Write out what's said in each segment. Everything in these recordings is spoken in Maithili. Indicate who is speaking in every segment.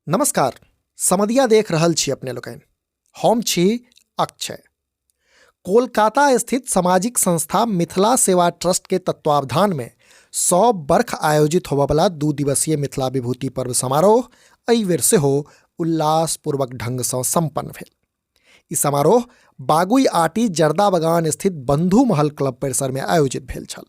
Speaker 1: नमस्कार, समदिया देख रहल छी अपने लोकनि। हम छी अक्षय। कोलकाता स्थित सामाजिक संस्था मिथिला सेवा ट्रस्ट के तत्वावधान में 100 बर्ख आयोजित होबयवला 2 दिवसीय मिथिला विभूति पर्व समारोह एहि बेर सेहो उल्लासपूर्वक ढंग सँ संपन्न भेल। ई समारोह बागुईआटी जर्दा बगान स्थित बंधु महल क्लब परिसर में आयोजित भेल छल।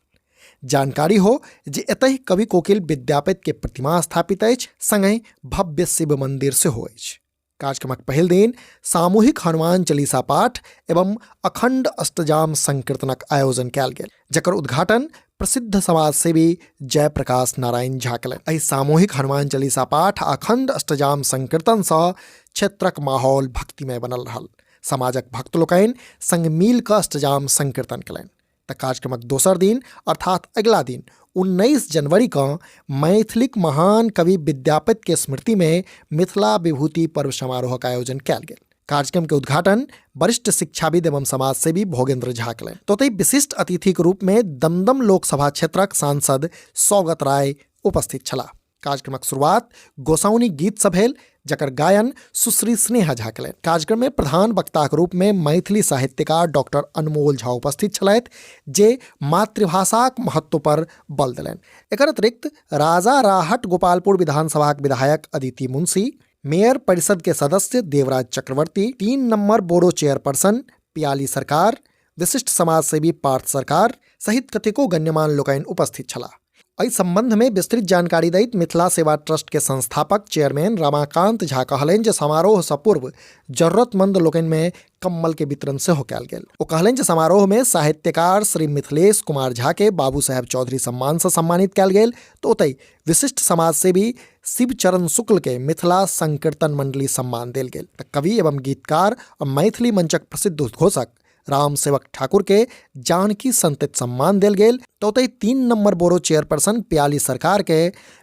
Speaker 1: जानकारी हो जे एतहि कवि कोकिल विद्यापति के प्रतिमा स्थापित अछि, संगहि भव्य शिव मंदिर सेहो अछि। कार्यक्रमक पहिल दिन सामूहिक हनुमान चालीसा पाठ एवं अखंड अष्टजाम संकीर्तनक आयोजन कयल गेल, जकर उद्घाटन प्रसिद्ध समाजसेवी जयप्रकाश नारायण झा कयलनि। एहि सामूहिक हनुमान चालीसा पाठ आ अखंड अष्टजाम संकीर्तन सँ क्षेत्रक माहौल भक्तिमय बनल रहल। समाजक भक्त लोकनि संग मिल कऽ अष्टजाम संकीर्तन कयलनि। तऽ कार्यक्रमक दोसर दिन अर्थात अगिला दिन 19 जनवरी कऽ मैथिलीक महान कवि विद्यापति के स्मृति में मिथिला विभूति पर्व समारोहक आयोजन कयल गेल। कार्यक्रम के उद्घाटन वरिष्ठ शिक्षाविद एवं समाजसेवी भोगेंद्र झा कयलनि। तो ओतहि विशिष्ट अतिथि के रूप में दमदम लोकसभा क्षेत्रक सांसद सौगत राय उपस्थित छलाह। कार्यक्रमक शुरुआत गोसाउनी गीत से भेल, जकर गायन सुश्री स्नेहा झा कयलनि। कार्यक्रम में प्रधान वक्ताक रूप में मैथिली साहित्यकार डॉक्टर अनमोल झा उपस्थित छलथि, जे मातृभाषाक महत्व पर बल देलनि। एकर अतिरिक्त राजा राहट गोपालपुर विधानसभाक विधायक अदिति मुंशी, मेयर परिषद के सदस्य देवराज चक्रवर्ती, 3 नंबर बोरो चेयरपर्सन पियाली सरकार, विशिष्ट समाजसेवी पार्थ सरकार सहित कतेको गण्यमान्य लोकनि उपस्थित छलाह। एहि संबंध में विस्तृत जानकारी दैत मिथिला सेवा ट्रस्ट के संस्थापक चेयरमैन रमाकांत झा कहलनि जे समारोह सँ पूर्व जरूरतमंद लोकनि में कम्बल के वितरण सेहो कयल गेल। ओ कहलनि जे समारोह में साहित्यकार श्री मिथिलेश कुमार झा के बाबू साहेब चौधरी सम्मान सँ सम्मानित कयल गेल, तो ओतहि विशिष्ट समाजसेवी शिवचरण शुक्ल के मिथिला संकीर्तन मंडली सम्मान देल गेल। तऽ कवि एवं गीतकार आ मैथिली मंचक प्रसिद्ध उद्घोषक राम सेवक ठाकुर के जानकी संतत सम्मान देल गेल, तो ओतहि 3 नंबर बोरो चेयरपर्सन प्याली सरकार के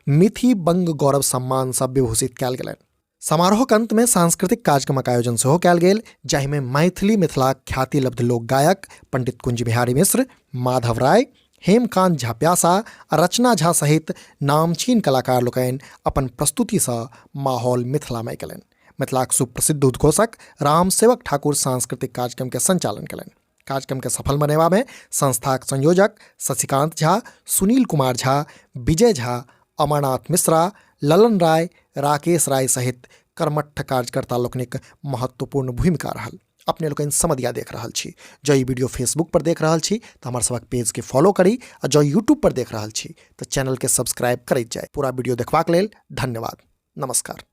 Speaker 1: मिथि बंग गौरव सम्मान सँ विभूषित कयल गेलनि। समारोहक अंत में सांस्कृतिक कार्यक्रमक आयोजन सेहो कयल गेल, जाहि में मैथिली मिथिलाक ख्याति लब्ध लोक गायक पंडित कुंज बिहारी मिश्र, माधव राय, हेमकांत झा प्यासा आ रचना झा सहित नामचीन कलाकार लोकनि अपन प्रस्तुति सँ माहौल मिथिलामय कयलनि। मिथिलाक सुप्रसिद्ध उद्घोषक रामसेवक ठाकुर सांस्कृतिक कार्यक्रम के संचालन कयलनि। कार्यक्रम के सफल बनेबा में संस्थाक संयोजक शशिकांत झा, सुनील कुमार झा, विजय झा, अमरनाथ मिश्रा, ललन राय, राकेश राय सहित कर्मठ कार्यकर्ता लोकनिक महत्वपूर्ण भूमिका रहल। अपने लोकनि समदिया देख रहल छी। जँ ई वीडियो फेसबुक पर देख रहल छी तऽ हमर सभक पेज के फॉलो करी आ जँ यूट्यूब पर देख रहल छी तऽ चैनल के सब्सक्राइब करैत जाय। पूरा वीडियो देखबाक लेल धन्यवाद। नमस्कार।